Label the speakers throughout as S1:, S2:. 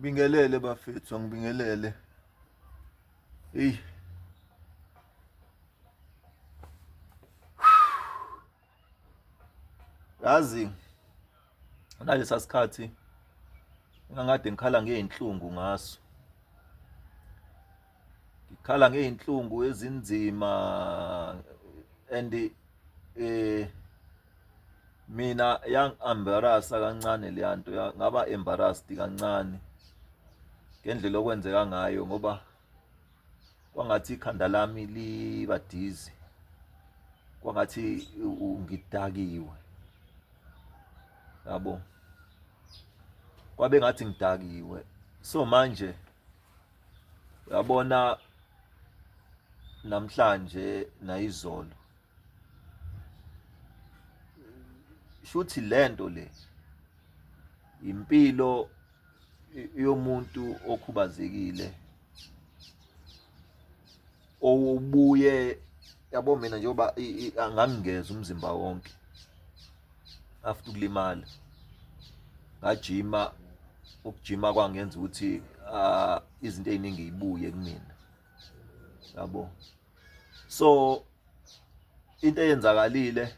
S1: Bingelele bafethu, angibingelele. Eyi. Yazi nalesa sikhathi ngangade ngikhala ngey'nhlungu ngaso. Ngikhala ngey'nhlungu ezinzima and eh mina yang-embarrassa kancane leya nto, ngaba embarrassed kancane ngendlela okwenzeka ngayo ngoba kwangathi ikhanda lami liba dizzy, kwangathi ngidakiwe yabo, kwabe ngathi ngidakiwe. So manje uyabona namhlanje nayizolo shuthi lento le impilo yomuntu okhubazekile obuye yabo. Mina njengoba angangingeza umzimba wonke after ukulimala, ngajima, ukujima kwangenza ukuthi izinto ey'ningi yibuye kumina yabo. So into eyenzakalile,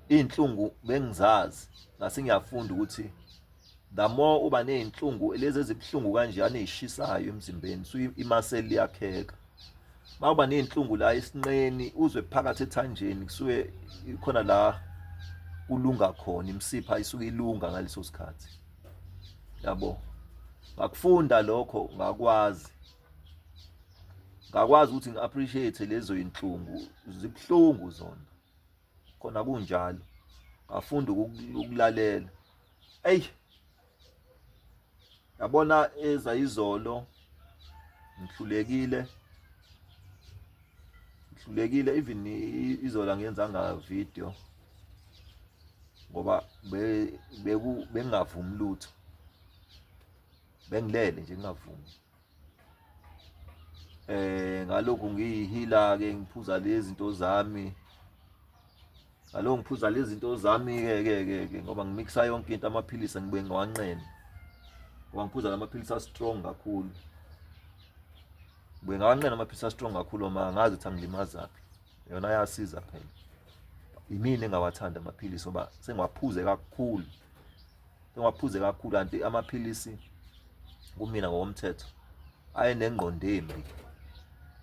S1: iy'nhlungu bengizazi, ngase ngiyafunda ukuthi the more uba ney'nhlungu lezi ezibuhlungu kanjeyana ey'shisayo emzimbeni, suke imaseli iyakheka. Uma uba ney'nhlungu la esinqeni, uzwe phakathi ethanjeni, kusuke khona la kulunga khona, imisipha isuke ilunga ngaleso sikhathi yabo. Ngakufunda lokho, ngakwazi ngakwazi ukuthi ngi-appreciate lezo yinhlungu, zibuhlungu zona khona kunjalo. Ngafunda ukulalela. Eyi, yabona eza izolo ngihlulekile, ngihlulekile even izolo angiyenzanga video ngoba bengingavumi lutho, bengilele nje ngingavumi. Ngalokhu ngiyihila ke, ngiphuza lezi zinto zami, ngalokhu ngiphuza lezi zinto zami ke ke ke ke ngoba ngimixa yonke into, amaphilisi ngibuye ngiwanqene ngoba ngiphuza lamaphilisi a-strong kakhulu, ngibuye ngawanqena amaphilisi a-strong kakhulu, ma ngazi ukuthi angilimazaphi. Yona ayasiza phela, imina engawathanda amaphilisi ngoba sengiwaphuze kakhulu, sengiwaphuze kakhulu. Kanti amaphilisi kumina ngokomthetho ayenengqondo embi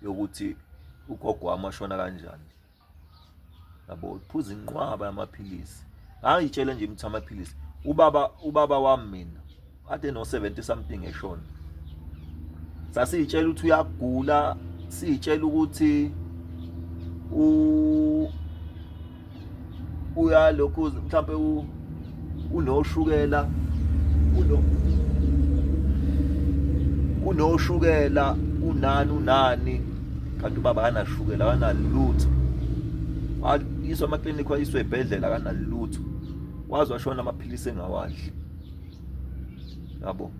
S1: yokuthi ugogo wami washona kanjani yabo, uphuza inqwaba yamaphilisi. Ngangitshela nje ukuthi amaphilisi, ubaba wami mina kade no 70 something eshona, sasiyitshela ukuthi uyagula, siyitshela ukuthi uyalokhu mhlampe unoshukela, unoshukela unani unani, kanti ubaba akanashukela, akanalutho. Wayiswa amaklinikhi, wayiswa ey'bhedlela, akanalutho, waze washona amaphilisi engawadli yabo.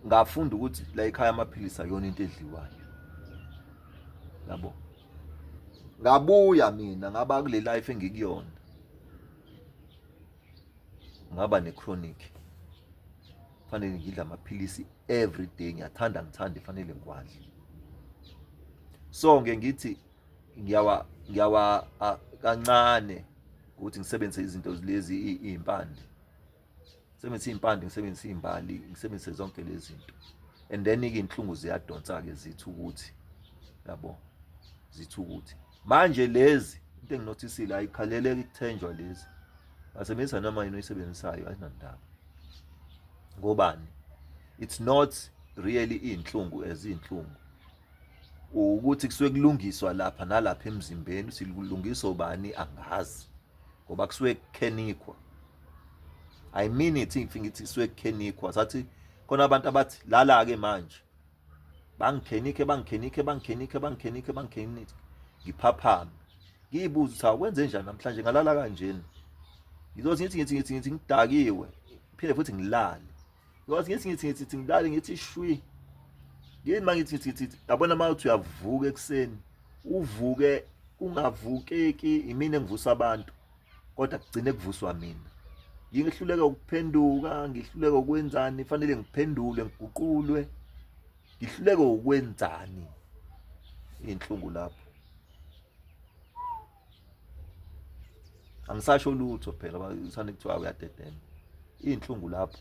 S1: Ngafunda ukuthi la ekhaya amaphilisi akuyona into edliwayo yabo. Ngabuya mina ngaba kule life engikuyona, ngaba ne-chronic, fanele ngidle amaphilisi every day, ngiyathanda ngithande fanele ngiwadle. So ngeke ngithi ngiyawa ngiyawa kancane ukuthi ngisebenzise izinto lezi, iy'mpande, ngisebenzise iy'mpande, ngisebenzise iy'mbali, ngisebenzise zonke lezi zinto, and then-ke iy'nhlungu ziyadonsa-ke, zithi ukuthi yabo, zithi ukuthi manje lezi into enginothisile ayikhaleleki ukuthenjwa lezi, basebenzisa noma yini oyisebenzisayo, ayinandaba ngobani. It's not really iy'nhlungu as iy'nhlungu, ukuthi kusuke kulungiswa lapha nalapha emzimbeni, ukuthi kulungiswa ubani angazi ngoba kusuke kukhenikwa. I mean it, ngifike ngithi kusuke kukhenikwa, sathi khona abantu abathi lala-ke manje, bangikhenikhe bangikhenikhe bangikhenikhe bangikhenikhe bangikhenikhe, ngiphaphame ngiyibuza ukuthi awukwenze njani namhlanje ngalala kanjena. Ngizothi ngithi ngithi ngithi ngithi ngidakiwe, phinde futhi ngilale. Ngizothi ngithi ngithi ngithi ngithi ngilale ngithi shwi. Yini uma ngithi ngithi ngithi, yabona uma uthi uyavuka ekuseni, uvuke kungavukeki, imina engivusa abantu kodwa kugcine kuvuswa mina. Ngihluleka ukuphenduka, ngihluleka ukwenzani, fanele ngiphendule, ngiguqulwe. Ngihluleka ukwenzani? Inhlungu lapho. Angisasho lutho phela basane kuthiwa uyadedela. Inhlungu lapho.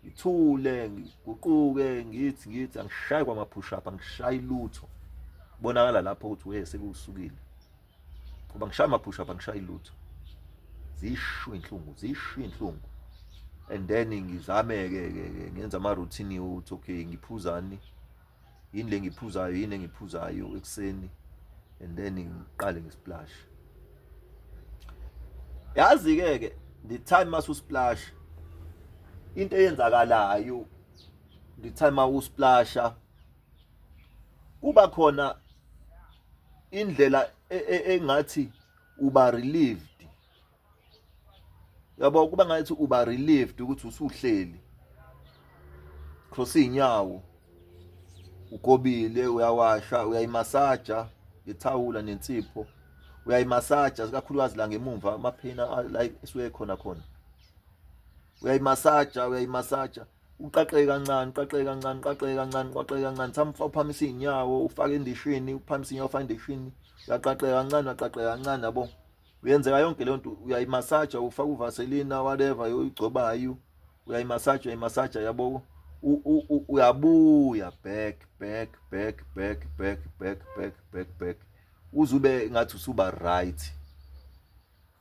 S1: Ngithule, ngiguquke, ngithi ngithi angishayi kwama push up, angishayi lutho. Bonakala lapho ukuthi we sekusukile. Ngoba ngishaya ama push up angishayi lutho. Zisho inhlungu, zisho inhlungu. And then ngizame ke ke ngenza ama routine ukuthi okay ngiphuzani yini le ngiphuzayo yini engiphuzayo ekuseni and then ngiqale ngisplash. Yazi ke ke the time masu splash into eyenzakalayo the time awusplasha kuba khona indlela e, e, engathi uba relieved yabo kuba ngathi uba relieved ukuthi usuhleli cross inyawo ugobile uyawasha uyayimasaja ngethawula nensipho uyayimasaja kakhulukazi la ngemumva amaphina la esuke khona khona uyayimasaja uyayimasaja uqaqeke kancane uqaqeke kancane uqaqeke kancane uqaqeke kancane samfa uphakamisa izinyawo ufake endishini uphakamisa inyawo ufake endishini uyaqaqeka kancane uyaqaqeka kancane yabo uyenzeka yonke leyo nto uyayimasaja ufaka uvaselina whatever oyigcobayo uyayimasaja uyayimasaja yabo uyabuya back back back back back back back back back uzube ngathi usuba right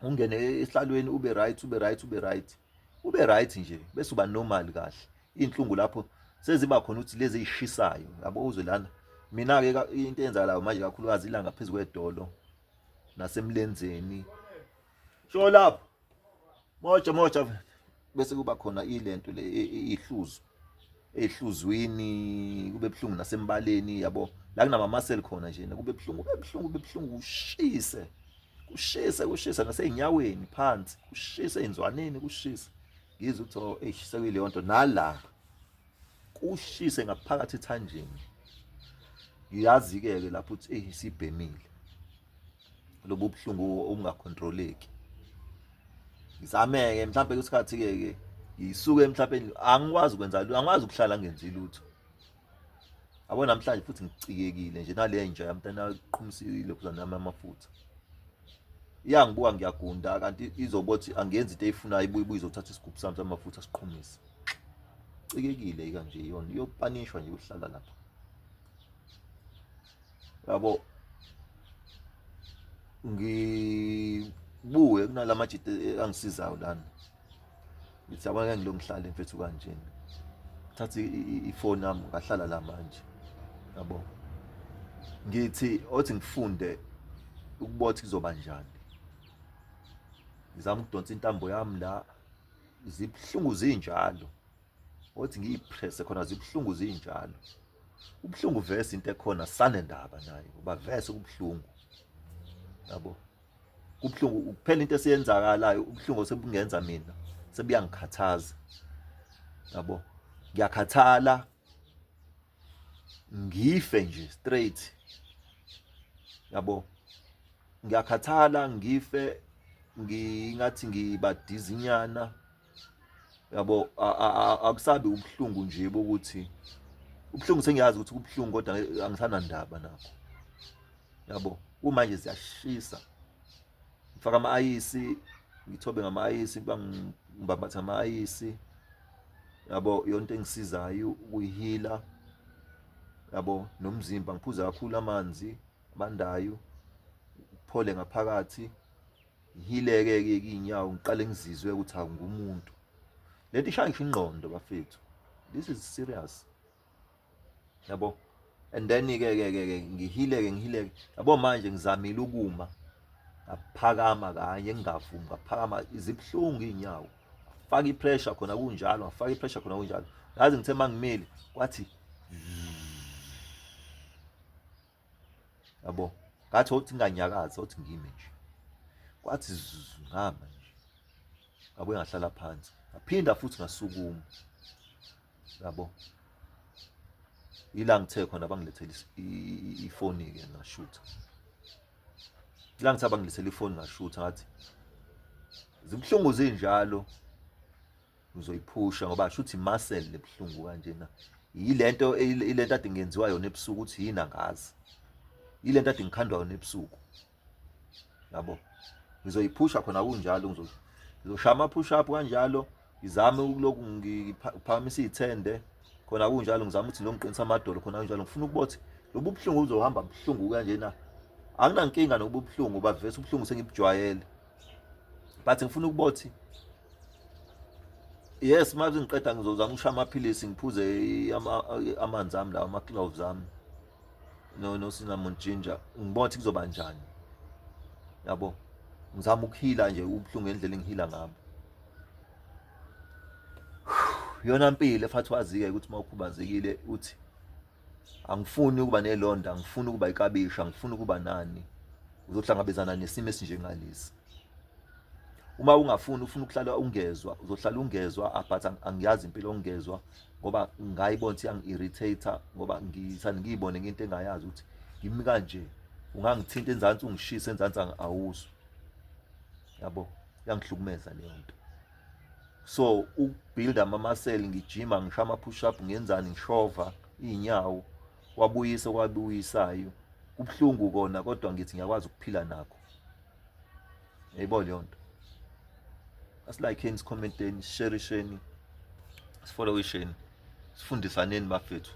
S1: ungene esihlalweni ube right ube right ube right ube right nje bese uba normal kahle inhlungu lapho seziba khona ukuthi lezi ezishisayo yabo uzwe lana mina ke into eyenzakalayo manje kakhulukazi ilanga phezu kwedolo nasemlenzeni sho lapho moja moja bese kuba khona ilento le ihluzo ehluzwini kube buhlungu nasembaleni yabo la kunama muscle khona nje kube buhlungu kube buhlungu kube buhlungu ushise kushise kushise nasey'nyaweni phansi kushise ey'nzwaneni kushise ngizwe ukuthi oh eish sekuyileyo nto nala kushise ngaphakathi ethanjeni ngiyazi-ke ke lapho ukuthi eyi sibhemile lobu buhlungu obungakhontroleki ngizame-ke mhlawumpe kwesikhathi-ke ke ngisuke mhlawumpe angikwazi ukwenza angikwazi ukuhlala ngenzi lutho Yabo namhlanje futhi ngicikekile nje nale nja yamntana iqhumisile kuzana nami amafutha. Iyangibuka ngiyagunda kanti izobothi angenzi into eyifunayo ibuye ibuye izothatha isigubhu sami samafutha siqhumise. Cikekile kanje iyona iyopanishwa nje uhlala lapha. Yabo ngibuye kunalamajita angisizayo lana. Ngithi yabona ngeke ngilo ngihlale mfethu kanjena. Thatha ifoni yami ngahlala la manje. Yabo. Ngithi othi ngifunde ukubothi kuzoba njani. Ngizama ukudonsa intambo yami la zibuhlungu zinjalo. Othi ngiyipresse khona zibuhlungu zinjalo. Ubuhlungu vese into ekhona sanendaba nayo ngoba vese kubuhlungu. Yabo. Kubuhlungu kuphela into esiyenzakalayo ubuhlungu osebungenza mina sebuyangikhathaza yabo ngiyakhathala ngife nje straight yabo ngiyakhathala ngife ngingathi ngibadizinyana yabo akusabi ubuhlungu nje bokuthi ubuhlungu sengiyazi ukuthi kubuhlungu kodwa angisanandaba nakho yabo kumanje ziyashisa ngifaka ama-ayisi ngithobe ngama-ayisi bangibambatha ama-ayisi yabo yonke engisizayo ukuyihila yabo nomzimba ngiphuza kakhulu amanzi abandayo uphole ngaphakathi ngihileke-ke iy'nyawo ngiqale ngizizwe ukuthi angumuntu lento ishaya ngisho ingqondo bafethu this is serious yabo and then ke ke ke ngihileke ngihileke yabo manje ngizamile ukuma ngaphakama kanye ngingavumi ngaphakama izibuhlungu inyawo faka ipressure khona kunjalo ngafaka ipressure khona kunjalo yazi ngithe mangimile kwathi yabo ngathi othi nganyakaza othi ngime nje kwathi ngama nje ngabuye ngahlala phansi ngaphinda futhi ngasukuma yabo ila ngithe khona bangilethela ifoni-ke ngashutha ila ngithe bangilethela ifoni ngashutha ngathi Zibuhlungu zinjalo, ngizoyiphusha ngoba shuthi muscle lebuhlungu kanjena. Yilento ilento ade ngenziwa yona ebusuku ukuthi yini angazi. Yilento ade ngikhandwa yona ebusuku. Yabo. Ngizoyiphusha khona kunjalo, ngizoshaya ama push up kanjalo, ngizame ukulokhu ngiphakamisa iy'thende khona kunjalo, ngizame ukuthi ngiqinisa amadolo khona kunjalo. Ngifuna ukubona ukuthi lobu buhlungu buzohamba buhlungu kanjena. Anginankinga nobu buhlungu, bavese ubuhlungu sengibujwayele, but ngifuna ukubona ukuthi yes, manje ngiqeda ngizozama ukushaya amaphilisi, ngiphuze amanzi ami lawa, ama-cloves ami no cinnamon ginger, ngibona ukuthi kuzoba njani. Yabo, ngizama ukuhila nje ubuhlungu ngendlela engihila ngabo. Yona mpilo efathi wazi-ke ukuthi uma ukhubazekile uthi angifuni ukuba nelonda, angifuni ukuba ikabisha, angifuni ukuba nani, uzohlangabezana nesimo esinjengalesi. Uma ungafuni, ufuna ukuhlala ungezwa, uzohlala ungezwa. But angiyazi impilo ongezwa, ngoba ngayibona ukuthi yangi-irritate, ngoba ngisane ngiyibone ngento engayazi ukuthi ngimi kanje, ungangithinta enzansi, ungishise enzansi, awuzwa. Yabo, yangihlukumeza leyo nto. So ukubuild ama-muscle, ngijima, ngishaya ama-push up, ngenzani, ngishova iy'nyawo, wabuyisa kwabuyisayo. Kubuhlungu kona, kodwa ngithi ngiyakwazi ukuphila nakho. Yayibona leyo nto. Asilikeni, sikhomenteni, sisherisheni, sifollowisheni, sifundisaneni bafethu.